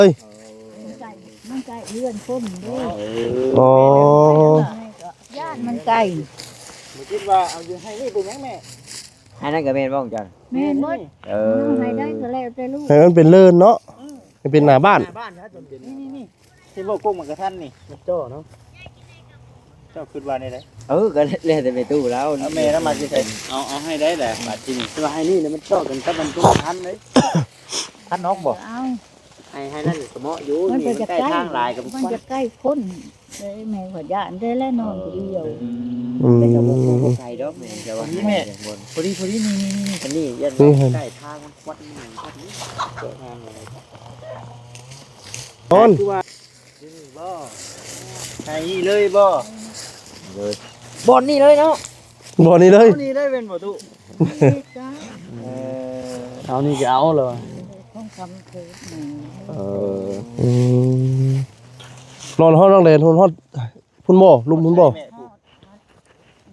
ເອີຍ ມັນໃກ້ ມັນໃກ້ເຮືອນຄົນເດ້. ອໍ ຢ້ານມັນໃກ້. ບໍ່ຄິດວ່າເອົາຢູ່ໃຫ້ນີ້ເປັນຫຍັງແມ່? ອັນນັ້ນກໍແມ່ນບໍ່ຂອງເຈົ້າ? ແມ່ນໝົດ. ເອີ ໃຫ້ໄດ້ກໍແລ້ວແຕ່ລູກ ໃຫ້ມັນເປັນເລີນເນາະ. ເອີ ໃຫ້ເປັນໜ້າບ້ານ ໜ້າບ້ານເຮົາຈະເປັນ ນີ້ໆໆ ເຫັນບໍ່ ກົກໝາກກະທັນນີ້ ມັນຈໍ້ເນາະ. ເຈົ້າຄິດວ່າແນວໃດ? ເອີ ກໍແລ້ວແຕ່ແມ່ຕູ້ລາວ ເອົາແມ່ລາວມາຊິໃສ່ ເອົາ ເອົາໃຫ້ໄດ້ແຫຼະ ບາດທີນີ້. ແຕ່ວ່າໃຫ້ນີ້ນະ ມັນເຈາະກັນກັບມັນຕົວທັນເດ້. ທັນນອກບໍ່? ເອົາ ໃຫ້ ໃຫ້ນັ້ນກໍເໝາະຢູ່. ມັນ ນີ້ມັນໃກ້ທາງຫຼາຍກໍ ມັນຈະໃກ້ຄົນເດ້. ແມ່ກໍຢ້ານແທ້ແຫຼະ ນອນຜູ້ດຽວ. ອືມ ອືມ ໄກດອກແມ່ ແຕ່ວ່າ ນີ້ແມ່ ພໍດີ ພໍດີ ນີ້ໆໆ ອັນນີ້ຢ້ານ ນີ້ ໃກ້ທາງມັນຄວັດ ນີ້ຄວັດ ນີ້ແກະທາງເລີຍ. ນອນ ຄືວ່າ ຢູ່ນີ້ບໍ່? ໃຫ້ນີ້ເລີຍບໍ່? ເລີຍ ບ່ອນນີ້ເລີຍເນາະ. ບ່ອນນີ້ເລີຍ ເອົານີ້ເລີຍແມ່ນບໍ່ຕູ້? ເອີ ເອົານີ້ກໍເອົາເລີຍ. ເອີ ອືມ ນອນຮອດ ນອນແລນຮອດ ພຸ້ນບໍ່? ລຸ່ມພຸ້ນບໍ່?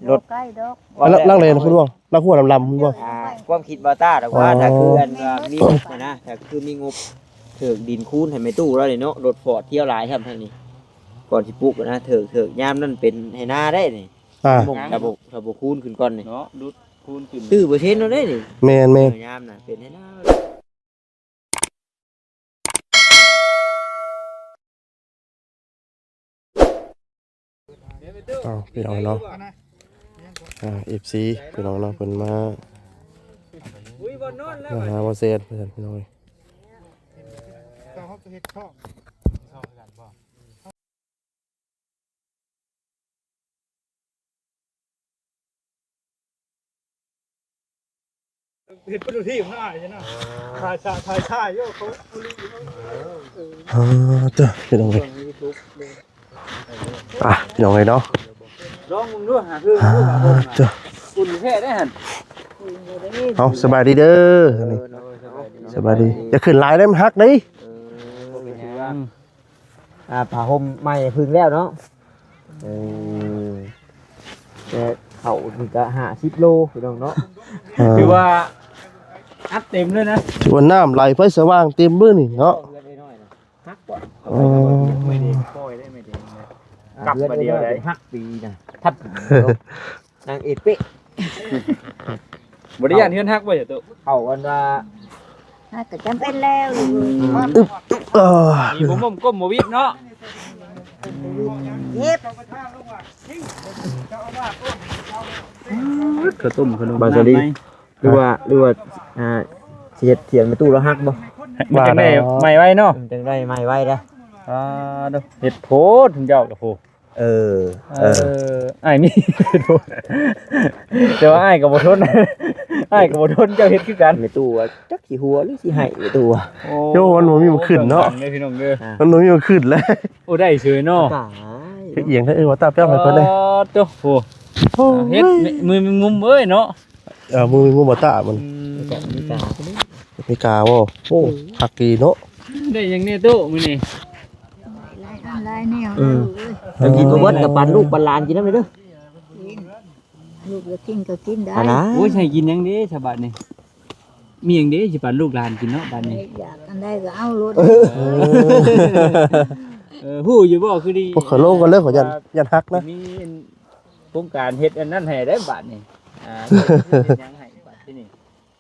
ລົດ ບໍ່ໄກດອກ. ອັນນັ້ນ ນັກເລນພຸ້ນບໍ່? ນັກຫົວດຳໆພຸ້ນບໍ່? ອ່າ ຄວາມຄິດບ່າວຕ້າດອກວ່າ ອໍ ຖ້າຄືອັນວ່າມີງົບນະ ຖ້າຄືມີງົບ ຖືກດິນຄູນໃຫ້ແມ່ຕູ້ລາວນີ້ເນາະ. ລົດຟອດທ່ຽວຫຼາຍຊ້ຳທາງນີ້ ກ່ອນຊິປຸກນະ. ຖືກ ຖືກຍາມນັ້ນເປັນໄຮ່ນາໄດ້ນີ້. ອ່າ ຖ້າບໍ່ ຖ້າບໍ່ຄູນຂຶ້ນກ່ອນນີ້ເນາະ ດຸດຄູນຂຶ້ນ ຕື້ເປີເຊັນແລ້ວເດ້ນີ້. ແມ່ນໆ ເອີ ຍາມນະເປັນໄຮ່ນາ. ເອົາ ພີ່ນ້ອງເນາະ ອ່າ ເອັຟຊີ ພີ່ນ້ອງເນາະ ເພິ່ນມາ ມາຫາບໍ່ແຊນເພິ່ນ ພີ່ນ້ອງເອີຍ. ເຮັດປະຕູທີ່ຂ້າງໜ້ານີ້ນະ ຖ່າຍຊະ ຖ່າຍຊາຍຢູ່ເຂົາ ອ່າ ເຈົ້າ ພີ່ນ້ອງເອີຍ ອ່າ ພີ່ນ້ອງເອີຍເນາະ ລອງເບິ່ງດູ ຫາຄື ອ່າ ເຈົ້າ ອຸ່ນແທ້ໄດ໋ຫັ້ນ. ເອົາ ສະບາຍດີເດີ ເອີ ສະບາຍດີ ສະບາຍດີ ຢ່າຂຶ້ນຫຼາຍເດ້ ມັນຫັກເດ້. ເອີ ບໍ່ເປັນຫຍັງ. ອ່າ ຜ້າຫົ່ມໃໝ່ເພິ່ງແລ້ວເນາະ. ເອີ ແຕ່ເຂົ້ານີ້ກະຫ້າສິບໂລພີ່ນ້ອງເນາະ ອ່າ ຖືວ່າອັດເຕັມເລີຍນະ ຖືວ່ານ້ຳໄຫຼໄຟສະຫວ່າງເຕັມມື້ນີ້ເນາະ. ຮັກບໍ່? ເອີ ເຮືອນນ້ອຍນະ ຮັກບໍ່? ເຮືອນນ້ອຍນະ ຮັກປີນະ ທັດ ນາງເອເປະ ບໍ່ໄດ້ຢ້ານເຮືອນຫັກບໍ່ ເຈົ້າໂຕ? ເຂົາອັນວ່າ ຫາກກໍຈຳເປັນແລ້ວລູກເອີຍ. ອຶບ ເອີ ມີບໍ່ລົ້ມກົ້ມບໍ່ວິດເນາະ ເຈັບ ເຂົ້າຕົ້ມຂະໜົມ ບາສາລີ ນ້ຳໃນ ຫຼືວ່າ ຫຼືວ່າ ອ່າ ຊິເຮັດຖຽນແມ່ຕູ້ລາວຫັກບໍ່? ມັນຈັ່ງໄດ້ໃໝ່ໄວເນາະ ມັນຈັ່ງໄດ້ໃໝ່ໄວເດ້. ອ່າ ເຮັດໂພດເຈົ້າກະໂພດ. ເອີ ເອີ ເອີ ອ້າຍມີ ແຕ່ວ່າອ້າຍກໍບໍ່ທົນ ອ້າຍກໍບໍ່ທົນ ເຈົ້າເຮັດຄືກັນ. ແມ່ຕູ້ວ່າຈັກຊິຫົວຫຼືຊິໄຫ້ ແມ່ຕູ້ວ່າ ໂອ້ ໂຍ ມັນບໍ່ມີໝ່ອງຂຶ້ນເນາະ ເດີພີ່ນ້ອງເດີ ອ່າ ມັນບໍ່ມີໝ່ອງຂຶ້ນແລ້ວ. ໂອ້ ໄດ້ເສີຍເນາະ ເຮັດອີ່ຫຍັງເດີ ເອີ ວ່າຕາແປ້ວໃຫ້ເພິ່ນເດ້. ໂອ້ ໂອ້ ເຮັດມືແມງມຸມເອີຍເນາະ. ເອີ ມືມີງຸມບໍ່ຕາມັນ ອືມ ມີກາ ມີກາບໍ່? ໂອ້ ອືມ ຄັກດີເນາະ. ໄດ້ຫຍັງແດ່ຕູ້ມື້ນີ້? ຫຼາຍອັນຫຼາຍແນວ ເອີ ເອີ ເອີ ກິນບໍ່ເບິດກໍປັນລູກປັນຫຼານກິນນຳເດີ. ກິນ ລູກຢາກກິນກໍກິນໄດ້. ໂອ້ຍ ໃຫ້ກິນຫຍັງເດ້ສະບາດນີ້? ມີຫຍັງເດ້ຊິປັນລູກຫຼານກິນເນາະບາດນີ້? ຢາກອັນໃດກໍເອົາໂລດ. ເອີ ເອີ ຮູ້ຢູ່ບໍ່ ຄືດີ ພວກເຂົາລົງກ່ອນເລີຍ ຂ້ອຍຢ້ານ ຢ້ານຫັກນະ. ມີໂຄງການເຮັດອັນນັ້ນໃຫ້ໄດ້ບາດນີ້ ອ່າ ເຮັດຫຍັງໃຫ້ບາດທີນີ້.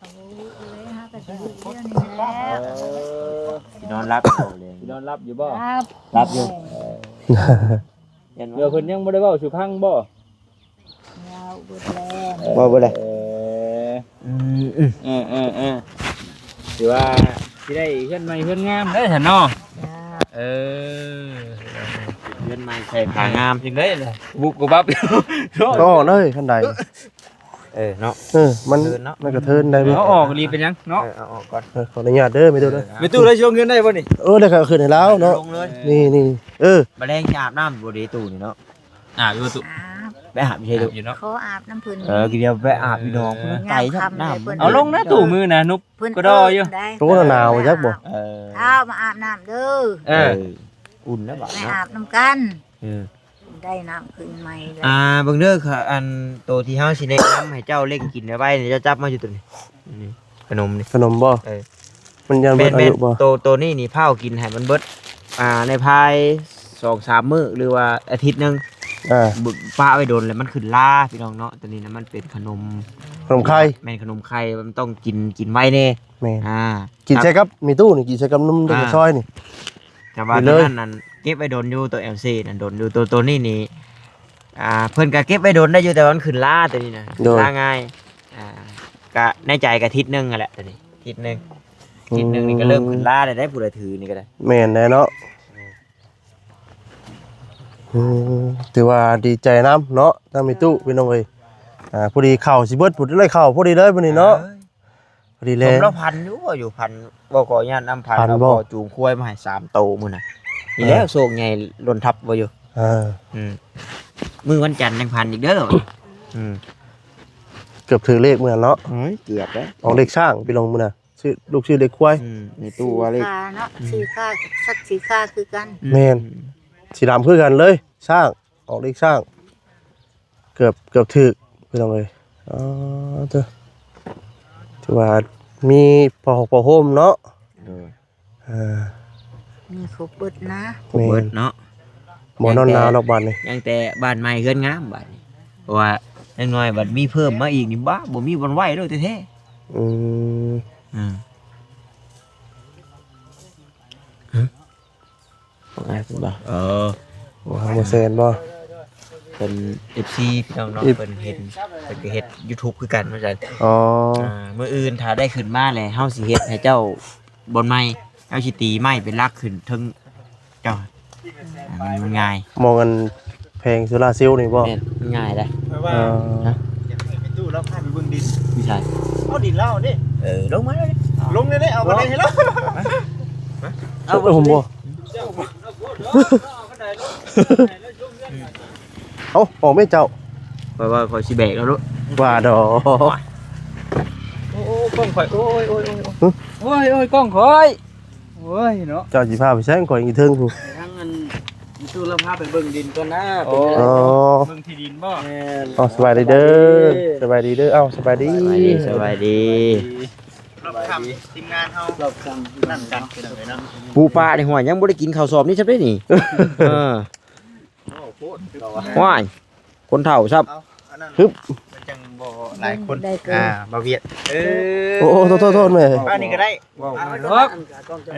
ເອີ ຊິນອນຫຼັບບໍ່ແລງ? ຊິນອນຫຼັບຢູ່ບໍ່? ຫຼັບ ຫຼັບຢູ່. ເອີ ເພິ່ນຍັງບໍ່ໄດ້ເວົ້າສູ່ຟັງບໍ່? ເວົ້າເບິດແລ້ວ ເວົ້າເບິດແລ້ວ. ເອີ ອືມ ເອີ ເອີ ເອີ ຖືວ່າຊິໄດ້ເຮືອນໃໝ່ເຮືອນງາມເດີຊັ້ນເນາະ. ເອີ ເຮືອນໃໝ່ໃສ່ຜ້າງາມຈັ່ງໃດລະ ບຸບກະບັບເນາະ. ກໍເລີຍຄັນໃດ ເອີເນາະ ເອີ ມັນ ມັນກະເທີນໄດ້. ເອົາອອກອີ່ຫຼີເປັນຫຍັງເນາະ. ເອີ ເອົາອອກກ່ອນ. ເອີ ຂໍອະນຸຍາດເດີແມ່ຕູ້ເດີ. ແມ່ຕູ້ໄດ້ຊິລົງເຮືອນໄດ້ບໍ່ນີ້? ເອີ ໄດ້ກໍຂຶ້ນໃຫ້ລາວເນາະ. ລົງເລີຍ ນີ້ໆ ເອີ ບາດແລງຊິອາບນ້ຳບໍ່ເດຕູ້ນີ້ເນາະ? ອາບຢູ່ຕູ້? ອາບ ໄປອາບຢູ່ໃສລູກ? ອາບຢູ່ເນາະ ຂໍອາບນຳເພິ່ນ. ເອີ ກໍດຽວໄປອາບຢູ່ໜອງ ເອີ ໄກຄັກນ້ຳ. ເອົາລົງນະຕູ້ມື້ນະ ນຸບກະດໍຢູ່. ໂຕໜາວຈັກບໍ່? ເອີ ທ້າວມາອາບນ້ຳເດີ. ເອີ ເອີ ອຸ່ນແລ້ວບາດ ໄປອາບນຳກັນ. ເອີ ໄດ້ນ້ຳຂຶ້ນໃໝ່ແລ້ວ. ອ່າ ເບິ່ງເດີ ອັນໂຕທີ່ເຮົາຊິແນະນຳໃຫ້ເຈົ້າເລັ່ງກິນໄວໆນີ້ ເຈົ້າຈັບມາຢູ່ໂຕນີ້ ນີ້ ຂະໜົມນີ້. ຂະໜົມບໍ່? ເອີ ມັນຢ້ານເບິດອາຍຸບໍ່? ແມ່ນໆ ໂຕ ໂຕນີ້ນີ້ພາວກິນໃຫ້ມັນເບິດ ອ່າ ໃນພາຍສອງສາມມື້ ຫຼືວ່າອາທິດໜຶ່ງ ອ່າ ປະໄວ້ດົນແລ້ວມັນຂຶ້ນລາ ພີ່ນ້ອງເນາະ. ໂຕນີ້ນະ ມັນເປັນຂະໜົມ ຂະໜົມໄຂ່ ແມ່ນຂະໜົມໄຂ່ ມັນຕ້ອງກິນ ກິນໄວແດ່. ແມ່ນ ອ່າ ກິນໃສ່ກັບມີຕູ້ນີ້ ກິນໃສ່ກັບນົມ ອ່າ ແລ້ວກໍຊອຍນີ້ ແຕ່ວ່າ ໂຕນັ້ນນັ້ນເກັບໄວ້ດົນຢູ່ ໂຕແອວຊີນັ້ນດົນຢູ່ ໂຕ ໂຕນີ້ນີ້ ອ່າ ເພິ່ນກໍເກັບໄວ້ດົນໄດ້ຢູ່ ແຕ່ວ່າມັນຂຶ້ນລາ ໂຕນີ້ນະ ໂດຍ ລາງ່າຍ. ອ່າ ກະໃນໃຈກະທິດໜຶ່ງຫັ້ນແຫຼະ ໂຕນີ້ທິດໜຶ່ງ ອືມ ທິດໜຶ່ງນີ້ກໍເລີ່ມຂຶ້ນລາແລ້ວເດ້ ຜູ້ໃດຖືນີ້ກໍໄດ້. ແມ່ນແຫຼະເນາະ ອືມ ອືມ ຖືວ່າດີໃຈນຳເນາະ ທາງແມ່ຕູ້ ພີ່ນ້ອງເອີຍ. ອ່າ ພໍດີເຂົ້າຊິເບິດ ພໍໄດ້ເຂົ້າພໍດີເລີຍມື້ນີ້ເນາະ. ເອີຍ ພໍດີແລ້ວ ສົມລະພັນຢູ່ບໍ່ ຢູ່ພັນ ບໍ່ຂໍອະນຸຍາດນຳພັນ ພັນ ເອົາ ບໍ່ ພໍ່ຈູງຄວາຍມາໃຫ້ສາມໂຕມື້ນະ. ນີ້ແຫຼະ ເອີ ໂຊກໃຫຍ່ລົ້ນທັບບໍ່ຢູ່. ເອີ ອືມ ມື້ວັນຈັນຍັງພັນອີກເດີ. ອືມ ເກືອບຖືກເລກມື້ນັ້ນເນາະ. ໂອ້ຍ ເກືອບແລ້ວ ອອກເລກຊ້າງພີ່ນ້ອງມື້ນະ ຊື້ ລູກຊື້ເລກຄວາຍ. ອືມ ໃນຕູ້ວ່າເລກ ສີຄາເນາະ ອືມ ສີຄາ ສັດສີຄາຄືກັນ. ແມ່ນ ອືມ ສີດຳຄືກັນເລີຍ ຊ້າງ ອອກເລກຊ້າງ ເກືອບ ເກືອບຖືກ ພີ່ນ້ອງເອີຍ. ອໍ ເຕີ ຖືວ່າມີຜ້າຫົກຜ້າຫົ່ມເນາະ. ໂດຍ ເອີ ມີຄົບເບິດນະ ຄົບເບິດເນາະ. ບໍ່ນອນໜາວດອກບາດນີ້ ຍັງແຕ່ບ້ານໃໝ່ເຮືອນງາມບາດນີ້ ເພາະວ່າຢ່າງໜ້ອຍບັດມີເພີ່ມມາອີກນີ້ ບ້າ ບໍ່ມີບ່ອນໄວ້ໂລດແທ້ໆ. ອືມ ອືມ ຮະ ອ້າຍເພິ່ນບໍ່? ເອີ ໂອ້ ຫ້າແສນບໍ່? ເພິ່ນ ເອັຟຊີ ພີ່ນ້ອງເນາະ ເອີ ເພິ່ນເຫັນ ເພິ່ນກໍເຮັດຢູທູບຄືກັນວ່າຊັ້ນ. ອໍ ອ່າ ມື້ອື່ນຖ້າໄດ້ຂຶ້ນມາແລ້ວ ເຮົາຊິເຮັດໃຫ້ເຈົ້າບ່ອນໃໝ່ ເຮົາຊິຕີໄມ້ເປັນຫຼັກຂຶ້ນເທິງເຈົ້າ ອ່າ ມັນ ມັນງ່າຍ. ມອງອັນແຜງໂຊລາເຊວນີ້ບໍ່? ແມ່ນ ມັນງ່າຍເດ້. ແປວ່າ ເອີ ຮະ ຢາກໃຫ້ແມ່ຕູ້ລາວພາໄປເບິ່ງດິນ. ຢູ່ໃສ? ເອົາດິນລາວເດ້. ເອີ ລົງມາເລີຍ ລົງເລີຍເດ້ ເອົາບັນໄດໃຫ້ລາວ. ເອົາ ເອົາ ເອົາ ເອົາ ອອກແມ່ເຈົ້າ ຂ້ອຍວ່າຂ້ອຍຊິແບກເອົາໂລດ. ວ່າດອກ. ໂອ້ ໂອ້ ກ້ອງຂ້ອຍ ໂອ້ຍ ໂອ້ຍ ໂອ້ຍ ໂອ້ຍ ກ້ອງຂ້ອຍ ໂອ້ຍເນາະ. ເຈົ້າຊິພາໄປໃສ? ຂ້ອຍຢູ່ເທິງພຸ້ນ ໄປທາງອັນ ມີຕູ້ລາວພາໄປເບິ່ງດິນກ່ອນນະ. ອໍ ເປັນຈັ່ງໃດ? ອໍ ເບິ່ງທີ່ດິນບໍ່? ແມ່ນ. ອໍ ສະບາຍດີເດີ ສະບາຍດີເດີ. ເອົ້າ ສະບາຍດີ ສະບາຍດີ ສະບາຍດີ. ລອບຄ່ຳ ທີມງານເຮົາ ລອບຄ່ຳ ນັ່ງກັນ ພີ່ນ້ອງເອີຍເນາະ. ປູປານີ້ ຫ້ວຍ ຍັງບໍ່ໄດ້ກິນເຂົ້າສອບນີ້ຊ້ຳເດ້ນີ້. ເອີ ໂອ້ໂຫ ໂພດ ລາວວ່າ ຫ້ວຍ ຄົນເຖົ້າຊ້ຳ. ເອົາ ອັນນັ້ນ ຮຶບ ມັນຈັ່ງບໍ່ຫຼາຍຄົນ. ໄດ້ເກີນ ອ່າ ບໍ່ວຽດ. ເອີ ໂອ້ ໂອ້ ໂທດ ໂທດ ໂທດແມ່. ອັນນີ້ກໍໄດ້ ເວົ້າ ເອົາ ເອົາ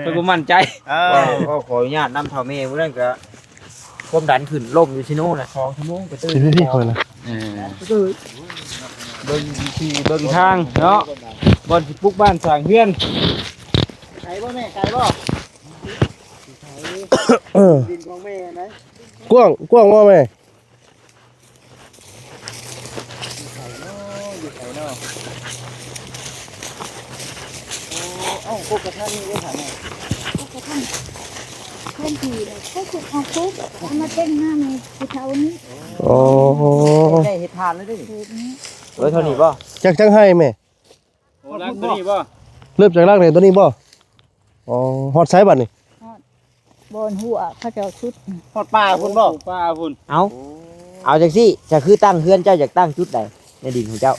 ເພິ່ນບໍ່ໝັ້ນໃຈ. ເອີ ເວົ້າ ເວົ້າຂໍອະນຸຍາດນຳເຖົ້າແມ່ຜູ້ນັ້ນກໍ ຄວາມດັນຂຶ້ນ ລົ້ມຢູ່ຊິໂນນະ ສອງຊົ່ວໂມງໄປຕື່ນ. ພີ່ໆ ຂ້ອຍນະ ເອີ ເບິ່ງທີ່ເບິ່ງທາງເນາະ ບ່ອນຊິປຸກບ້ານສ້າງເຮືອນ. ໄກບໍ່ແມ່? ໄກບໍ່? ເອີ ດິນຂອງແມ່ນະ. ກວ້າງ ກວ້າງບໍ່ແມ່? ຢູ່ໃສເນາະ ຢູ່ໃສເນາະ? ໂອ້ ເອົ້າ ກົກກະທັນນີ້ໄດ້ຖາມແມ່. ກົກກະທັນ ເພື່ອນທີ່ເນາະ ເຂົາເອົາກົກ ເອົາມາແຕ່ງງານໃຫ້ຜູ້ເຖົ້ານີ້. ໂອ້ ໄດ້ເຮັດທານແລ້ວເດ້ນີ້. ເອີ ເທົ່ານີ້ບໍ່? ຈັກ ຈັກໄຮ່ແມ່? ໂອ້ ຫຼັກຕົວນີ້ບໍ່? ເລີ່ມຈາກຫຼັກນີ້ຕົວນີ້ບໍ່? ອໍ ຮອດໃສບັດນີ້? ຮອດ ບ່ອນຫົວເຂົາເຈົ້າຊຸດ ຮອດປ່າພຸ້ນບໍ່? ປ່າພຸ້ນ. ເອົາ ເອົາຈັ່ງຊີ້ ຈະຄືຕັ້ງເຮືອນ ເຈົ້າຢາກຕັ້ງຈຸດໃດໃນດິນຂອງເຈົ້າ?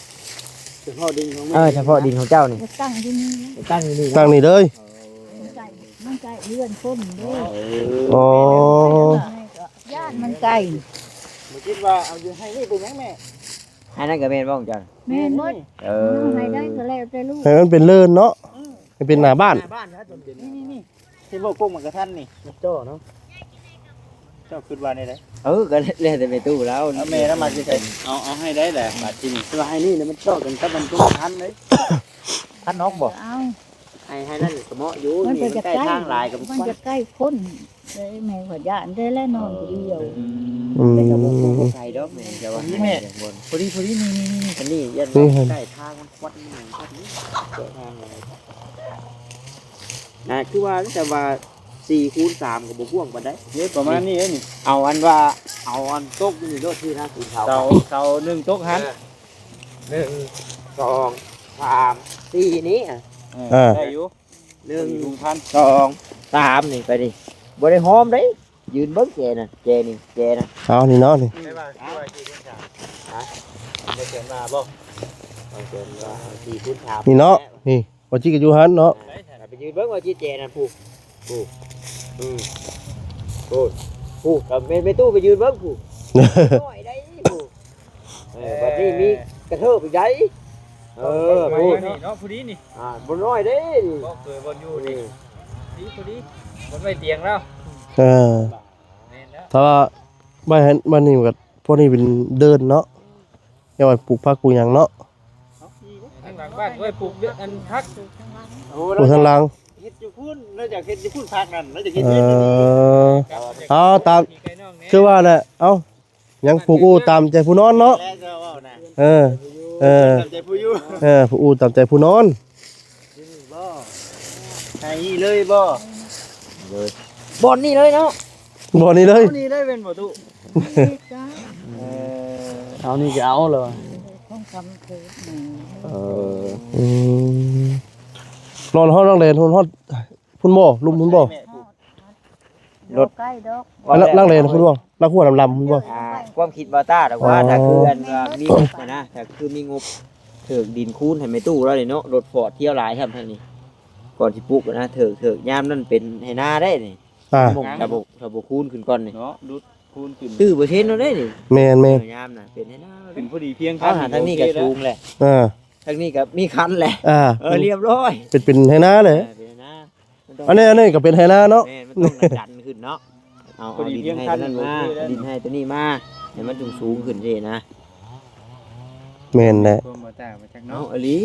ສະເພາະດິນຂອງແມ່. ເອີ ສະເພາະດິນຂອງເຈົ້ານີ້ ຢາກຕັ້ງຢູ່ນີ້ນະ. ຢາກຕັ້ງຢູ່ນີ້ ຕັ້ງນີ້ເລີຍ. ເອີ ມັນໃກ້ ມັນໃກ້ເຮືອນຄົນເດ້. ເອີ ອໍ ຢ້ານມັນໄກ. ບໍ່ຄິດວ່າເອົາຢູ່ໄຮ່ນີ້ເປັນຫຍັງແມ່? ໄຮ່ນັ້ນກໍແມ່ນບໍ່ຂອງເຈົ້າ? ແມ່ນໝົດ. ເອີ ເຮົາໃຫ້ໄດ້ກໍແລ້ວແຕ່ລູກ ໃຫ້ມັນເປັນເລີນເນາະ. ເອີ ໃຫ້ເປັນໜ້າບ້ານ ໜ້າບ້ານ. ນີ້ໆໆ ທີ່ບໍ່ກົກໝາກກະທັນນີ້ ມັນເຈາະເນາະ. ເຈົ້າຄິດວ່າແນວໃດ? ເອີ ກໍແລ້ວແຕ່ແມ່ຕູ້ລາວ ເອົາແມ່ລາວມາຊິໃສ່. ເອົາ ເອົາໃຫ້ໄດ້ແຫຼະບາດທີນີ້. ແຕ່ວ່າໃຫ້ນີ້ມັນເຈາະກັນກັບມັນກົກກະທັນເດ້. ຄັນນອກບໍ່? ເອົາ ໃຫ້ ໃຫ້ນັ້ນກໍເໝາະຢູ່. ມັນ ນີ້ມັນໃກ້ທາງຫຼາຍກໍ ມັນຈະໃກ້ຄົນເດ້. ແມ່ກໍຢ້ານແທ້ແຫຼະ ນອນຜູ້ດຽວ. ອືມ ແຕ່ກໍບໍ່ ບໍ່ໄກດອກແມ່ ແຕ່ວ່າ ນີ້ແມ່ ພໍດີ ພໍດີ ນີ້ໆໆ ອັນນີ້ຢ້ານ ນີ້ ໃກ້ທາງມັນຄວັນ ນີ້ ໃກ້ທາງຫຼາຍ. ນະ ຄືວ່າ ແຕ່ວ່າສີ່ຄູນສາມກໍບໍ່ກວ້າງປານໃດ. ເດ້ ປະມານນີ້ເດ້ນີ້. ເອົາອັນວ່າ ເອົາອັນຕົກຢູ່ນີ້ໂລດ ທີ່ທາງຕີນເສົາ ເສົາ ເສົາໜຶ່ງຕົກຫັ້ນ. ເອີ ໜຶ່ງ ສອງ ສາມ ສີ່ ນີ້. ເອີ ເອີ ໄດ້ຢູ່. ໜຶ່ງ ສອງ ສາມ ນີ້ໄປນີ້ ບໍ່ໄດ້ຫອມເດ້. ຢືນເບິ່ງແຈນະ ແຈນີ້ ແຈນະ. ເອົານີ້ເນາະ ນີ້ ໄປວ່າ ໄປວ່າທີ່ເພິ່ນຖາມ ຮະ ໄປເຊີນມາບໍ່? ໄປເຊີນມາ ສີ່ຄູນສາມ ນີ້ເນາະ ນີ້ ບໍ່ຈິກກໍຢູ່ຫັ້ນເນາະ. ຢືນເບິ່ງວ່າຈິແຈນັ້ນ ຜູ້ ຜູ້ ອືມ ຜູ້ ຜູ້ ກໍແມ່ນແມ່ຕູ້ໄປຢືນເບິ່ງຜູ້ ນ້ອຍໄດ໋ຜູ້ ເອີ ບັດນີ້ມີກະເທີບອີກໄດ໋ ເອີ ຜູ້ ນີ້ເນາະ ຜູ້ນີ້ນີ້ ອ່າ ບໍ່ນ້ອຍເດ້ນີ້ ບໍ່ເຄີຍບໍ່ຢູ່ນີ້ ອືມ ດີຜູ້ນີ້ ບໍ່ໄວ້ຕຽງແລ້ວ ເອີ ແມ່ນແລ້ວ ຖ້າວ່າໄວ້ໃຫ້ ບັດນີ້ກໍ ພວກນີ້ເປັນເດີ່ນເນາະ ເອົາໄວ້ປູກຜັກປູກຫຍັງເນາະ ທາງຫຼັງບ້ານໄວ້ປູກອັນຜັກ ໂອ້ ປູກທາງຫຼັງ ເຮັດຢູ່ພຸ້ນ ລາວຢາກເຮັດຢູ່ພຸ້ນ ຜັກນັ້ນ ລາວຢາກເຮັດ ເອີ ເຮັດຢູ່ນີ້ ເອົາຕາມ ມີໄກ່ນ້ອງແດ່ ຄືວ່າແຫຼະ ເອົາ ຍັງຜູກອູ່ຕາມໃຈຜູ້ນອນເນາະ ແລ້ວເຈົ້າເວົ້ານະ ເອີ ເອີ ຕາມໃຈຜູ້ຢູ່ ເອີ ຜູກອູ່ຕາມໃຈຜູ້ນອນ ຢູ່ນີ້ບໍ່ ໃຫ້ນີ້ເລີຍບໍ່ ເລີຍ ບ່ອນນີ້ເລີຍເນາະ ບ່ອນນີ້ເລີຍ ເອົານີ້ເລີຍແມ່ນບໍ່ຕຸ ເອີ ເອົານີ້ກໍເອົາເລີຍ ເອີ ອືມ ນອນຮອດຫຼັງແດນ ຮອດ ພຸ້ນບໍ່ ລຸ່ມພຸ້ນບໍ່ ແມ່ ຮອດ ລົດ ບໍ່ໄກດອກ ອັນຫຼັງແດນພຸ້ນບໍ່ ຫຼັງຫົວລຳໆພຸ້ນບໍ່ ອ່າ ຄວາມຄິດບ່າວຕ້າດອກວ່າ ອໍ ຖ້າຄືອັນວ່າມີງົບນະ ຖ້າຄືມີງົບ ເຖິກດິນຄູນໃຫ້ແມ່ຕູ້ລາວນີ້ເນາະ ລົດຟອດທຽວຫຼາຍຊ້ຳທາງນີ້ ກ່ອນຊິປຸກນະ ເຖິກ ເຖິກຍາມນັ້ນເປັນໄຮ່ນາໄດ໋ນີ້ ອ່າ ມົງ ຖ້າບໍ່ ຖ້າບໍ່ຄູນຂຶ້ນກ່ອນນີ້ເນາະ ດຸດຄູນຂຶ້ນ ຕື້ເປີເຊັນເນາະເດ້ນີ້ ແມ່ນໆ ເອີ ຍາມນະເປັນໄຮ່ນາ ເປັນພໍດີພຽງ ອ່າ ທາງນີ້ກໍສູງແຫຼະ ອ່າ ທາງນີ້ກໍມີຄັນແຫຼະ ອ່າ ເອີ ລຽບຮ້ອຍ ເປັນ ເປັນໄຮ່ນາແຫຼະ ເອີ ເປັນໄຮ່ນາ ອັນນີ້ ອັນນີ້ກໍເປັນໄຮ່ນາເນາະ ແມ່ນ ມັນຕ້ອງດັນຂຶ້ນເນາະ ເອົາ ເອົາດິນໄຮ່ຕົວນັ້ນມາ ດິນໄຮ່ຕົວນີ້ມາ ໃຫ້ມັນສູງໆຂຶ້ນຊີ້ນະ ແມ່ນແຫຼະ ຄວາມບໍ່ຕ່າງມາຈາກເນາະ ເອົາອີ່ຫຼີ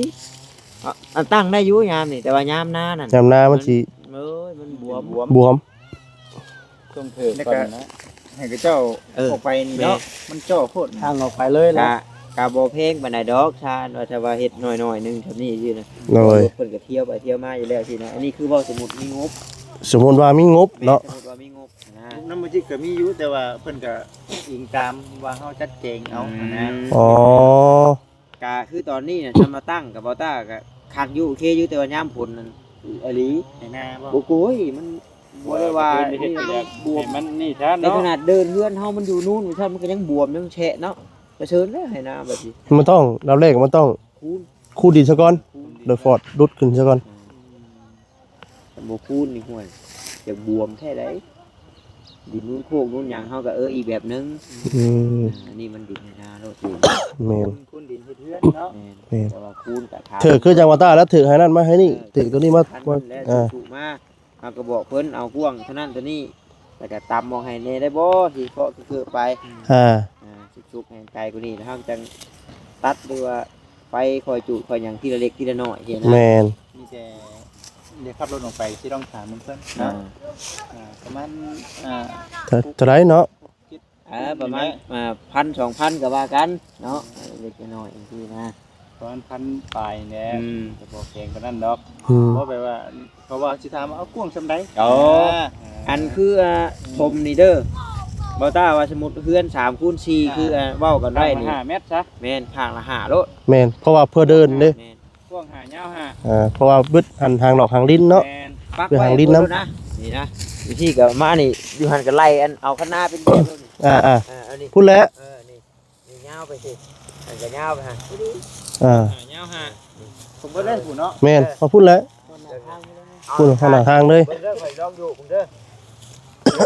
ເອົາ ອັນຕັ້ງໄດ້ຢູ່ຍາມນີ້ ແຕ່ວ່າຍາມນານັ້ນ ຍາມນາມັນຊິ ເອີຍ ມັນບວມ ບວມ ຕ້ອງເທີກກ່ອນນະ ໃຫ້ເຂົາເຈົ້າ ເອີ ອອກໄປນີ້ເນາະ ແມ່ນ ມັນເຈາະໂພດ ທາງອອກໄປເລີຍແຫຼະ ກະ ກະບໍ່ແພງປານໃດດອກ ຊານວ່າ ຖ້າວ່າເຮັດໜ້ອຍໆໜຶ່ງຊ່ຳນີ້ຊື່ນະ ໂດຍ ລົດເພິ່ນກໍທ່ຽວໄປທ່ຽວມາຢູ່ແລ້ວຊີ້ນະ ອັນນີ້ຄືເວົ້າສົມມຸດມີງົບ ສົມມຸດວ່າມີງົບເນາະ ແມ່ນ ສົມມຸດວ່າມີງົບນະ ງົບນຳບໍ່ຈິດກໍມີຢູ່ ແຕ່ວ່າເພິ່ນກໍອີງຕາມວ່າເຮົາຈັດແຈງເອົາ ອືມ ນະ ອໍ ກະຄືຕອນນີ້ນະ ຈະມາຕັ້ງກັບບໍ່ຕ້າກະຄັກຢູ່ ໂອເຄຢູ່ ແຕ່ວ່າຍາມຝົນນັ້ນ ອີ່ຫຼີ ໃຫ້ໜ້າບໍ່ ບໍ່ ໂອ້ຍ ມັນບໍ່ໄດ້ວ່າ ເອີ ເຮັດ ນີ້ ເຮັດແບບບວມ ໃຫ້ມັນນີ້ຊະເນາະ ໃນຂະໜາດເດີ່ນເຮືອນເຮົາມັນຢູ່ນູ້ນ ມັນກໍຍັງບວມຍັງແຊະເນາະ ປະເຊີນແລ້ວໃຫ້ໜ້າແບບນີ້ ມັນຕ້ອງ ລຳແລກມັນຕ້ອງ ຄູນ ຄູນດິນຊະກ່ອນ ຄູນດິນ ໂດຍຟອດ ດຸດຂຶ້ນຊະກ່ອນ ອືມ ຄັນບໍ່ຄູນນີ້ ຫ້ວຍ ຢາກບວມແທ້ໃດ໋ ດິນນູນໂຄກນູນຫຍັງເຮົາກໍ ເອີ ອີກແບບໜຶ່ງ ອືມ ອ່າ ອັນນີ້ມັນດິນໃນນາໂລດ ແມ່ນ ຄູນດິນເຮັດເຮືອນເນາະ ແມ່ນ ແມ່ນ ແຕ່ວ່າຄູນກໍຖາມ ຖືກຄືຈັ່ງວ່າຕາແລ້ວ ຖືກໃຫ້ນັ້ນມາໃຫ້ນີ້ ເອີ ຖືກຕົວນີ້ມາ ມັນແຫຼະ ອ່າ ສຸກໆມາ ເຮົາກໍບອກເພິ່ນເອົາກວ້າງເທົ່ານັ້ນເທົ່ານີ້ ແລ້ວກໍຕຳອອກໃຫ້ແດ່ໄດ້ບໍ່ ຊິເພາະຄືໆໄປ ອ່າ ອ່າ ສຸກໆໃຫ້ໄກກວ່ານີ້ ແລ້ວເຮົາຈັ່ງຕັດ ຫຼືວ່າໄປຄ່ອຍຈູດຄ່ອຍຫຍັງທີລະເລັກທີລະນ້ອຍຊີ້ນະ ແມ່ນ ມີແຕ່ໄດ້ຂັບລົດອອກໄປ ຊິລອງຖາມເບິ່ງເພິ່ນເນາະ ອ່າ ອ່າ ປະມານ ອ່າ ເທົ່າ ເທົ່າໃດເນາະ ເອີ ປະມານ ອ່າ ພັນສອງພັນກໍວ່າກັນເນາະ ເລັກນ້ອຍຈັ່ງຊີ້ນະ ປະມານພັນປາຍແຫຼະ ອືມ ຈະບໍ່ແພງປານນັ້ນດອກ ອືມ ເພາະແບບວ່າ ເຂົາວ່າຊິຖາມວ່າເອົາກວ້າງສ່ຳໃດ ໂອ້ ອ່າ ອັນຄື ອ່າ ອືມ ຖົມນີ້ເດີ ບໍ່ຕ້າວ່າສົມມຸດເຮືອນສາມຄູນສີ່ ອ່າ ຄື ອ່າ ເວົ້າກັນໄວ້ນີ້ ຂ້າງລະຫ້າແມັດຊະ ແມ່ນ ຂ້າງລະຫ້າໂລດ ແມ່ນ ເພາະວ່າເພື່ອເດີ່ນເດ້ ແມ່ນ ກວ້າງຫ້າ ຍາວຫ້າ ເອີ ເພາະວ່າເບິດຫັ້ນທາງນອກທາງດິນເນາະ ແມ່ນ ປັກໄວ້ທາງດິນນຳ ນີ້ນະ ວິທີກໍມານີ້ ຢູ່ຫັ້ນກໍໄລ່ອັນ ເອົາຄັນນາເປັນແບບນີ້ ອ່າໆ ເອີ ອັນນີ້ ພຸ້ນແຫຼະ ເອີ ນີ້ ນີ້ຍາວໄປຊິ ອັນກໍຍາວໄປຫາ ອ່າ ຍາວຫາ ສົມມຸດເລີຍພຸ້ນເນາະ ແມ່ນ ເອີ ເອົາພຸ້ນແຫຼະ ພຸ້ນ ເອົາໜ້າທາງເລີຍ ພຸ້ນ ເບິ່ງເດີ ຂ້ອຍລອງໂຍກເບິ່ງເດີ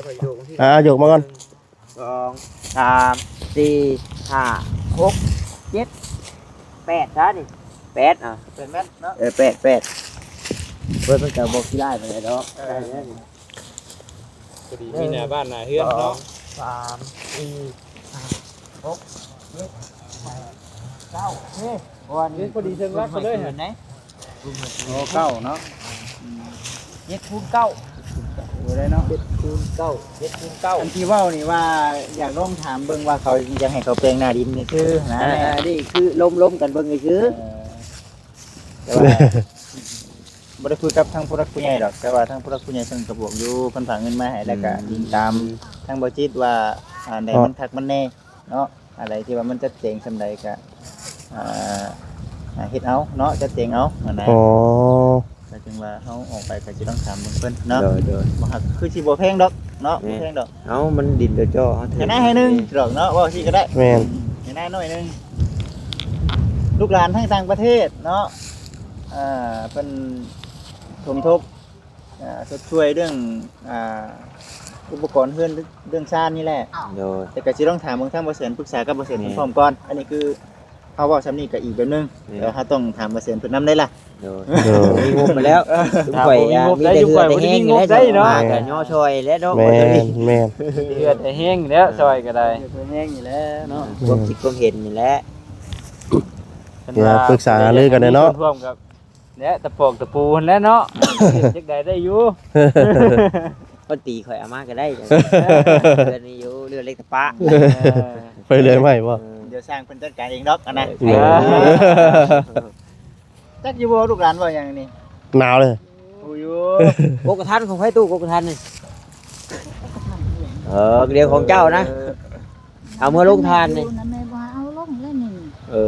ຂ້ອຍໂຍກເບິ່ງ ອ່າ ໂຍກມາກ່ອນ ໜຶ່ງ ສອງ ສາມ ສີ່ ຫ້າ ຫົກ ເຈັດ ແປດຊະນີ້ ແປດ ອ່າ ແປດແມັດເນາະ ເອີ ແປດ ແປດ ເບິ່ງເພິ່ນກໍບໍ່ຂີ້ລ້າຍປານໃດດອກ ເອີ ໄດ້ແລ້ວນີ້ ພໍດີມີໜ້າບ້ານໜ້າເຮືອນເນາະ ສອງ ສາມ ສີ່ ຫ້າ ຫົກ ເຈັດ ແປດ ເກົ້າ ໂອເຄ ເອີ ພໍດີເທິງຫຼັກເລີຍຫັ້ນ ໂອ້ ເກົ້າເນາະ ເຈັດຄູນເກົ້າ ບໍ່ໄດ້ເນາະ ເຈັດຄູນເກົ້າ ເຈັດຄູນເກົ້າ ອັນທີ່ເວົ້ານີ້ວ່າ ຢາກລອງຖາມເບິ່ງວ່າເຂົາ ຢາກໃຫ້ເຂົາແປງໜ້າດິນນີ້ຄືນະ ອ່າ ນີ້ຄືລົມໆກັນເບິ່ງນີ້ຄື ເອີ ແຕ່ວ່າ ບໍ່ໄດ້ຄຸຍກັບທາງຜູ້ຫຼັກຜູ້ໃຫຍ່ດອກ ແຕ່ວ່າທາງຜູ້ຫຼັກຜູ້ໃຫຍ່ເພິ່ນກໍບອກຢູ່ ເພິ່ນຝາກເງິນມາໃຫ້ ແລ້ວກໍ ອືມ ອີງຕາມທາງບໍ່ຈິດວ່າ ອັນໃດ ເນາະ ມັນຄັກມັນແນ່ເນາະ ອັນໃດທີ່ວ່າມັນຈັດແຈງສ່ຳໃດກໍ ອ່າ ເຮັດເອົາເນາະ ຈັດແຈງເອົາຫັ້ນນະ ອໍ ກໍຈຶ່ງວ່າເຮົາອອກໄປກໍຊິຕ້ອງຖາມເບິ່ງເພິ່ນເນາະ ໂດຍໆ ບໍ່ຮັກ ຄືຊິບໍ່ແພງດອກເນາະ ແມ່ນ ບໍ່ແພງດອກ ເອົ້າ ມັນດິນກະຈໍ້ເຮົາ ໄຮ່ນາໄຮ່ໜຶ່ງດອກເນາະ ເວົ້າຊີ້ກໍໄດ້ ແມ່ນ ໄຮ່ນາໜ້ອຍໜຶ່ງ ລູກຫຼານທາງຕ່າງປະເທດເນາະ ເອີ ເພິ່ນສົມທົບ ອ່າ ຊົດຊ່ວຍເລື່ອງ ອ່າ ອຸປະກອນເຮືອນ ເລື່ອງຊານນີ້ແຫຼະ. ໂດຍ ແຕ່ກໍຊິລອງຖາມເບິ່ງທາງບໍ່ແສນ ປຶກສາກັບບໍ່ແສນ ແມ່ນ ເພິ່ນພ້ອມກ່ອນ. ອັນນີ້ຄື ເຮົາເວົ້າຊ່ຳນີ້ກໍອີກແບບໜຶ່ງ ແມ່ນ ແຕ່ເຮົາຕ້ອງຖາມບໍ່ແສນເພິ່ນນຳໄດ້ລະ. ໂດຍ ໂດຍ ມີງົບໄປແລ້ວ. ເອີ ຊຸມຂ້ອຍ ອ່າ ມີແຕ່ເຮືອແຕ່ແຮງນີ້ແຫຼະ ເນາະ ມາກໍຍໍຊ່ອຍແຫຼະເນາະ. ແມ່ນ ແມ່ນ ເຮືອແຕ່ແຮງແລ້ວ ຊ່ອຍກໍໄດ້ ເຮືອແຮງນີ້ແຫຼະເນາະ. ຄວາມຄິດຄວາມເຫັນນີ້ແຫຼະ ເພິ່ນວ່າ ປຶກສາຫາລືກັນແຫຼະເນາະ. ແລະຕະປອກຕະປູຫັ້ນແຫຼະເນາະ ເຮັດຈັ່ງໃດໄດ້ຢູ່. ເພິ່ນຕີຂ້ອຍເອົາມາກໍໄດ້ ເຮືອນມີຢູ່ ເຫຼືອເຫຼັກຕະປະ. ເອີ ໄປເລື່ອຍໄມ້ບໍ່? ເອີ ດຽວຊ່າງເພິ່ນຈັດການເອງດອກ ອັນນັ້ນ. ເອີ ຈັກຢູ່ບໍ່ ລູກຫຼານເວົ້າຫຍັງນີ້? ໜາວເລີຍ. ຮູ້ຢູ່. ກົກກະທັນຂອງໃຜຕູ້ ກົກກະທັນນີ້? ເອີ ດຽວຂອງເຈົ້ານະ. ເອີ ເອົາເມືອລົງທານນີ້ ຢູ່ນະ ແມ່ບໍ່ໃຫ້ເອົາລົງເລີຍນີ້. ເອີ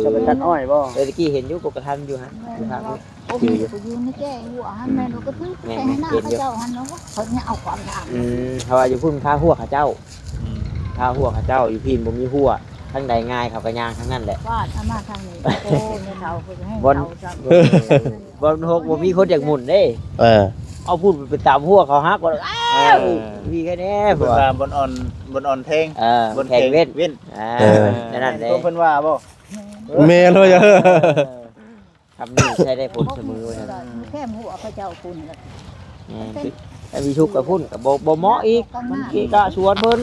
ຈະໄປຕັດອ້ອຍບໍ່? ເອີ ຕະກີ້ເຫັນຢູ່ ກົກກະທັນຢູ່ຫັ້ນ ແມ່ນ ຢູ່ທາງ ວ່າ ໂອ້ ຢູ່ ຢູ່ໃນແຈ້ຫົວຫັ້ນ ແມ່ນວ່າກະຖືກ ແມ່ນ ແຕ່ໃຫ້ໜ້າ ເຫັນຢູ່ ເຂົາເຈົ້າຫັ້ນເນາະ ເຂົາຊິເອົາຄວາມທາງ. ອືມ ເພາະວ່າຢູ່ພຸ້ນຄາຫົວເຂົາເຈົ້າ ອືມ ຄາຫົວເຂົາເຈົ້າ ຢູ່ພີ້ບໍ່ມີຫົວ ທາງໃດງ່າຍເຂົາກໍຍ່າງທາງນັ້ນແຫຼະ. ວ່າເອົາມາທາງນີ້ ໂອ້ ແມ່ເຖົ້າເພິ່ນແຮງ ບ່ອນ ເຖົ້າຊ້ຳ ເອີ ບ່ອນຫົກບໍ່ມີຄົນຢາກໝຸນເດ້. ເອີ ເອົາພຸ້ນໄປຕຳຫົວເຂົາຫັກ ເອີ ມີແຄ່ແນ່ ເພິ່ນວ່າ ບ່ອນອ່ອນ ບ່ອນອ່ອນແທງ ເອີ ບ່ອນແຂງເວັ້ນ ເວັ້ນ. ອ່າ ເອີ ນັ້ນແຫຼະ ເພິ່ນວ່າບໍ່? ແມ່ນ ແມ່ນເລີຍ. ເອີ ຄຳນີ້ໃຊ້ໄດ້ຜົນສະເໝີວ່າຊັ້ນ ແຄມຫົວເຂົາເຈົ້າພຸ້ນລະ. ແມ່ນ ແຕ່ມີທຸກກັບພຸ້ນກໍບໍ່ ບໍ່ເໝາະອີກ ມັນເກະກະສວນເພິ່ນ.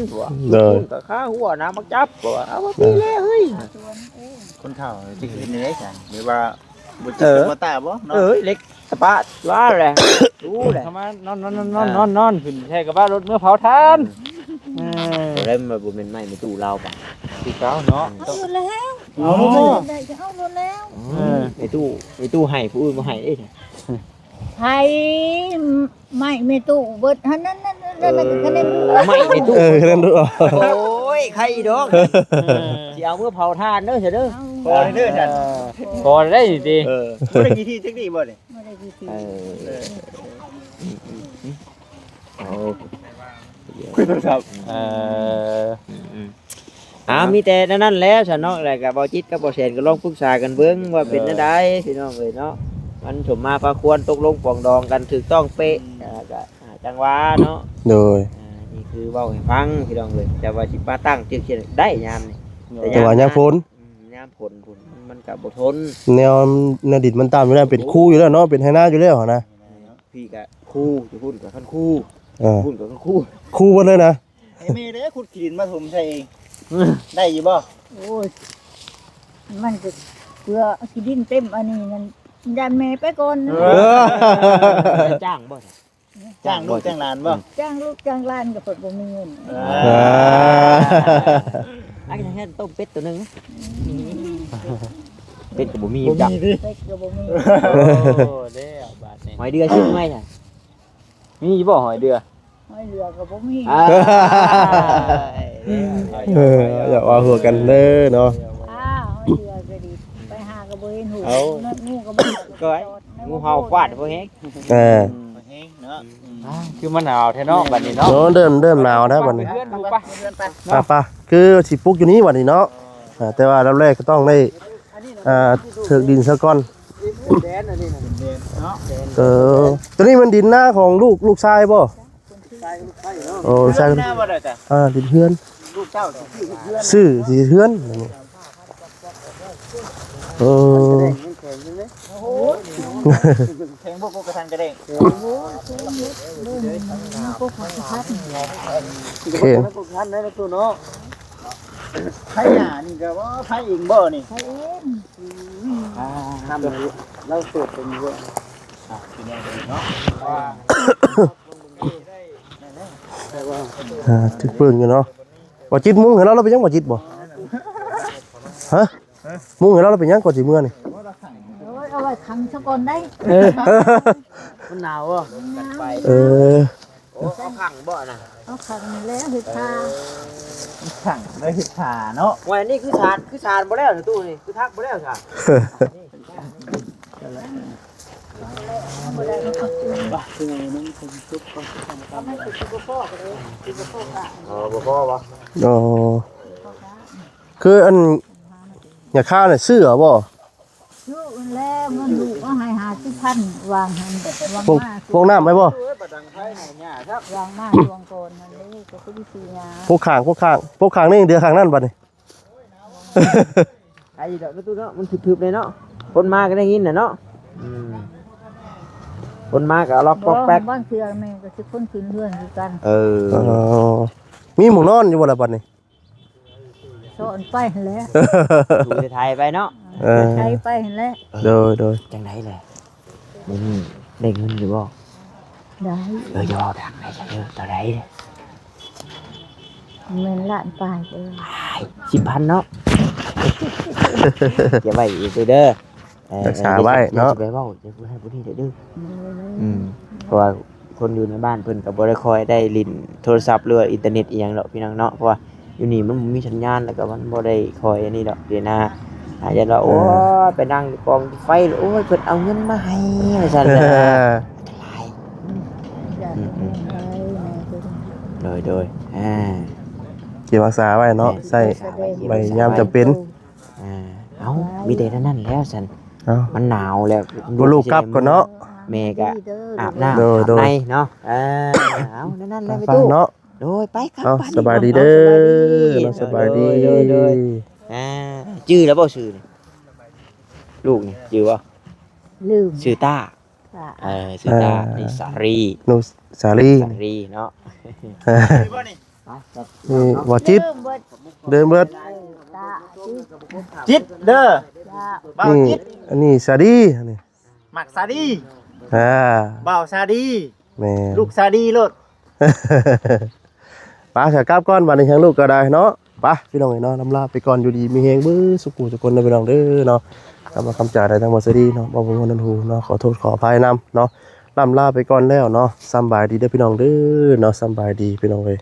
ໂດຍ ພຸ້ນກໍຄາຫົວນາບັກຈັບ ກໍວ່າ ເອົາ ບໍ່ມີແລ້ວເຮີ້ຍ ຄົນເຖົ້າຊິເຮັດແນວໃດຊັ້ນ ຫຼືວ່າ ບໍ່ຈິດບໍ່ຕາບໍ່ເນາະ? ເອີ ເຫຼັກຕະປະວ່າແຫຼະ ຮູ້ແຫຼະ ເຂົ້າມານອນໆໆໆ ຂຶ້ນແທ້ກະບະລົດເມືອເຜົາຖ່ານ. ເອີ ບໍ່ໄດ້ ມັນບໍ່ແມ່ນໄມ້ແມ່ຕູ້ລາວປະ ຄືເກົ່າເນາະ. ເອົາຢູ່ແລ້ວ ເອົາ ໄດ້ກໍເອົາໂລດແລ້ວ. ເອີ ແມ່ຕູ້ ແມ່ຕູ້ໃຫ້ ຜູ້ອື່ນບໍ່ໃຫ້ເດ້. ໃຫ້ໄມ້ແມ່ຕູ້ເບິດຫັ້ນ ນັ້ນໆໆ ເອີ ນັ້ນໆ ໄມ້ແມ່ຕູ້ ເອີ ນັ້ນດູ. ໂອ້ຍ ໃຄອີດອກ ເອີ ຊິເອົາເມືອເຜົາຖ່ານເດີ ເດີ ຂໍເດີຊັ້ນ ຂໍໄດ້ນີ້ຕິ. ເອີ ບໍ່ໄດ້ຂີ້ຖີ່ຈັກນີ້ບໍ່ນີ້? ບໍ່ໄດ້ຂີ້ຖີ່. ເອີ ເອີ ເອົາ ຄຸຍໂທລະສັບ. ເອີ ອືມໆ ອ່າ ມີແຕ່ແນວນັ້ນແຫຼະຊັ້ນເນາະ. ແລ້ວກໍບໍ່ຈິດກັບບໍ່ແສນກໍລອງປຶກສາກັນເບິ່ງວ່າເປັນແນວໃດ ເອີ ພີ່ນ້ອງເອີຍເນາະ. ມັນສົມມາພາຄວນ ຕົກລົງປອງດອງກັນຖືກຕ້ອງເປະ ອືມ ແລ້ວກໍ ອ່າ ຈັ່ງວ່າເນາະ. ໂດຍ ອ່າ ນີ້ຄືເວົ້າໃຫ້ຟັງພີ່ນ້ອງເອີຍ ແຕ່ວ່າຊິມາຕັ້ງຈຶກຊິໄດ້ຍາມນີ້ ໂດຍ ແຕ່ຍາມ ແຕ່ວ່າຍາມຝົນ ອືມ ຍາມຝົນພຸ້ນມັນກໍບໍ່ທົນ. ແນວ ແນວດິນມັນຕ່ຳຢູ່ແລ້ວ ເປັນຄູຢູ່ແລ້ວເນາະ ເປັນໄຮ່ນາຢູ່ແລ້ວຫັ້ນນະ. ພີ່ກໍຄູ ຢູ່ພຸ້ນກໍຄັນຄູ ເອີ ພຸ້ນກໍຄັນຄູ ຄູເບິດເລີຍນະ. ໃຫ້ແມ່ເດ້ ຂຸດຂີ້ດິນມາຖົມໃສ່ເອງ ໄດ້ຢູ່ບໍ່? ໂອ້ຍ ມັນກໍເພື່ອຂີ້ດິນເຕັມອັນນີ້ນັ້ນ ຢ້ານແມ່ໄປກ່ອນ. ເອີ ຈ້າງບໍ່? ຈ້າງລູກຈ້າງຫຼານບໍ່? ຈ້າງລູກຈ້າງຫຼານກໍເພິ່ນບໍ່ມີເງິນ. ເອີ ອ່າ ອັນນີ້ເຮັດຕົ້ມເປັດໂຕໜຶ່ງ ເປັດກໍບໍ່ມີ ບໍ່ມີຕິ ເປັດກໍບໍ່ມີ. ໂອ້ ແລ້ວບາດນີ້ ຫອຍເດືອຊື້ໃໝ່ ມີຢູ່ບໍ່ຫອຍເດືອ? ຫອຍເດືອກໍບໍ່ມີ. ອ່າ ເອີ ຢ່າວ່າຫົວກັນເດີເນາະ. ອ້າວ ຫອຍເດືອກໍດີ ໄປຫາກໍບໍ່ເຫັນຫູ ເອົາ ນກ ງູກໍບໍ່ ກໍງູເຫົ່າຟາດບໍ່ແຮງ. ເອີ ບໍ່ແຮງເນາະ. ອ່າ ຄືມັນໜາວແທ້ເນາະບັດນີ້ເນາະ. ໂອ້ ເລີ່ມ ເລີ່ມໜາວແລ້ວບັດນີ້. ໄປເຮືອນ ໄປ ໄປ ຄືຊິປຸກຢູ່ນີ້ບັດນີ້ເນາະ. ອ່າ ແຕ່ວ່າລຳແລກກໍຕ້ອງໄດ້ ອ່າ ເທີກດິນຊະກ່ອນ. ເອີ ໂຕນີ້ມັນດິນນາຂອງລູກ ລູກຊາຍບໍ່? ໂອ້ ຊາຍ ເອີ ດິນນາບໍ່ໄດ້ຈ້ະ ອ່າ ດິນເຮືອນ ລູກເຈົ້າຊິຊື້ເຮືອນ ຊື້ຊິເຮືອນ. ໂອ້ ແຂງບໍ່ ກົກກະທັນກະແດງ ໂອ້ຍ ກົກກະທັນ ກົກກະທັນໄດ້ປະຕູເນາະ. ໄຜຫຍ້ານີ້ກໍວ່າໄຜເອງບໍ່ນີ້? ໄຜເອງ. ອ່າ ນຳລາວເປີດເປັນຢູ່. ອ່າ ພີ່ນ້ອງເນາະ ວ່າ ອ່າ ຖືກເບິ່ງຢູ່ເນາະ. ບໍ່ຈິດ ມຸງໃຫ້ລາວ ລາວເປັນຫຍັງບໍ່ຈິດບໍ່? ຮະ? ມຸງໃຫ້ລາວ ລາວເປັນຫຍັງ ກ່ອນຊິເມືອນີ້? ໂອ້ຍ ເອົາໄວ້ຂັງຊະກ່ອນໄດ໋. ເອີ ມັນໜາວບໍ່? ເອີ ໂອ້ ເອົາຂັງບໍ່ນະ? ເອົາຂັງນີ້ແຫຼະ ເຮັດຜ້າ. ເອີ ຂັງໄດ້ເຮັດຜ້າເນາະ. ໂອ້ຍ ອັນນີ້ຄືສານ ຄືສານບໍ່ແລ້ວນະຕູ້ນີ້ ຄືທັກບໍ່ແລ້ວສານ. ອໍ ບໍ່ພໍບໍ່? ອໍ ຄືອັນຫຍ້າຄານະ ຊື້ເອົາບໍ່? ຊື້ແລ້ວ ເງິນລູກເອົາໃຫ້ຫ້າສິບ ຂັ້ນວາງຫັ້ນ ວາງ ພວກ ມາ ພວກນ້ຳໄວ້ບໍ່? ວາງມາຊ່ວງກ່ອນຫັ້ນເດ້ ກໍຄືຊິຍາ ພວກຂ້າງ ພວກຂ້າງ ພວກຂ້າງນີ້ເດືອຂ້າງນັ້ນບັດນີ້ ໄອ້ດອກ ປະຕູເນາະ ມັນທຶບໆເລີຍເນາະ ຄົນມາກໍໄດ້ຍິນນະເນາະ ອືມ ຄົນມາກໍລັອກປອກແປັກ ບໍ່ ບາງເທື່ອແມ່ນກໍຊິຄົນຂຶ້ນເຮືອນຄືກັນ ເອີ ເອີ ມີໝ່ອງນອນຢູ່ບໍ່ລະບັດນີ້? ສອນໄປຫັ້ນແຫຼະ ໄຖໄປເນາະ ເອີ ໄຖໄປຫັ້ນແຫຼະ ເອີ ໂດຍ ໂດຍ ຈັ່ງໃດແຫຼະ ມື້ນີ້ໄດ້ເງິນຢູ່ບໍ່? ໄດ້ ເອີ ຢ່າເວົ້າດັງໃດເດີ ເທົ່າໃດ? ແມ່ນລ້ານປາຍເດີ ສິບພັນເນາະ ເກັບໄວ້ອີກເດີ ເອີ ຮັກສາໄວ້ເນາະ ຢ່າໄປເວົ້າ ຢ່າໄປໃຫ້ຜູ້ນີ້ເດີ ອືມ ເພາະວ່າຄົນຢູ່ໃນບ້ານເພິ່ນກໍບໍ່ໄດ້ຄ່ອຍໄດ້ຫຼິ້ນໂທລະສັບ ຫຼືວ່າອິນເຕີເນັດອີ່ຫຍັງດອກພີ່ນ້ອງເນາະ ເພາະວ່າຢູ່ນີ້ມັນບໍ່ມີສັນຍານ ແລ້ວກໍມັນບໍ່ໄດ້ຄ່ອຍອັນນີ້ດອກ ເດນາ ອາ ຢ້ານວ່າ ເອີ ໂອ້ຍ ໄປນັ່ງຢູ່ກອງໄຟ ໂອ້ຍ ເພິ່ນເອົາເງິນມາໃຫ້ ວ່າຊັ້ນ ເອີ ອັນຕະລາຍ ອືມ ອືມ ໂດຍ ໂດຍ ອ່າ ເກັບຮັກສາໄວ້ເນາະ ແມ່ນ ໃຊ້ໄວ້ຍາມຈຳເປັນ ອ່າ ເອົ້າ ມີແຕ່ນັ້ນແລ້ວຊັ້ນ ເອົ້າ ມັນໜາວແລ້ວ ບໍ່ລູກກັບກ່ອນເນາະ ແມ່ກະອາບນ້ຳ ໂດຍ ອາບໃນເນາະ ເອີ ເອົ້າ ນັ້ນແຫຼະ ໄປ ໄປເນາະ ໂດຍ ໄປກັບ ເອົ້າ ສະບາຍດີເດີ ເນາະ ສະບາຍດີ ໂດຍ ໂດຍ ອ່າ ຈື່ແລ້ວບໍ່ຊື່ນີ້ ລູກນີ້ຈື່ບໍ່? ລືມ ຊື່ຕ້າ ເອີ ຊື່ຕາ ເອີ ນິສາລີ ນຸສາລີ ສາລີເນາະ ເອີ ນີ້ບໍ່ຈິດ ລືມເບິດ ເອີ ຕາ ຈິດເດີ ຕາ ບ່າວຈິດ ອັນນີ້ສາດີ ອັນນີ້ ມັກສາດີ ອ່າ ບ່າວສາດີ ແມ່ນ ລູກສາດີໂລດ ໄປ ສາກັບກ່ອນ ບັດນີ້ທາງລູກກໍໄດ້ເນາະ ໄປ ພີ່ນ້ອງເອີຍເນາະ ລ່ຳລາໄປກ່ອນ ຢູ່ດີມີແຮງເບິດສູ່ຜູ້ສູ່ຄົນເດີ ພີ່ນ້ອງເດີເນາະ ຄຳວ່າຄຳຈາໄດ້ທັງໝົດສະດີເນາະ ບໍ່ບໍ່ມ່ວນຫົວເນາະ ຂໍໂທດຂໍອະໄພນຳເນາະ ລ່ຳລາໄປກ່ອນແລ້ວເນາະ ສຳບາຍດີເດີພີ່ນ້ອງເດີເນາະ ສຳບາຍດີພີ່ນ້ອງເອີຍ.